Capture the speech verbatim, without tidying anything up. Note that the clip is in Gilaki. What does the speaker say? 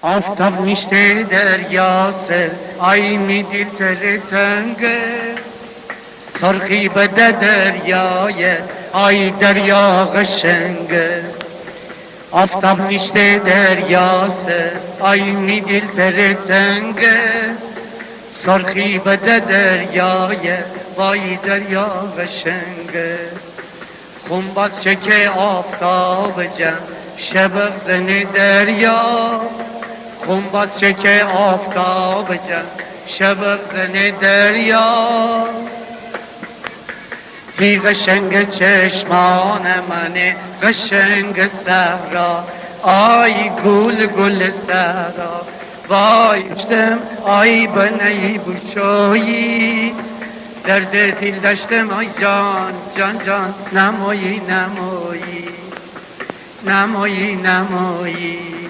آفتاب نیشته دریا سر، آی می دیل تره تنگه. سرخی بده دریایه، آی دریا قشنگه. آفتاب نیشته دریا سر، آی می دیل تره تنگه. سرخی بده دریایه، وای دریا قشنگه. خون باز چکه آفتاب جان، شبق زنه دریا. خون باز چکه آفتاب جان، شبق زنه دریا. تی قشنگ چشمان منه قشنگ صحرا، آی گل گل صحرا. وای اشتم آی بنایی بوشویی، درد دیل داشتم آی جان، جان جان، نمویی نمویی، نمویی نمویی.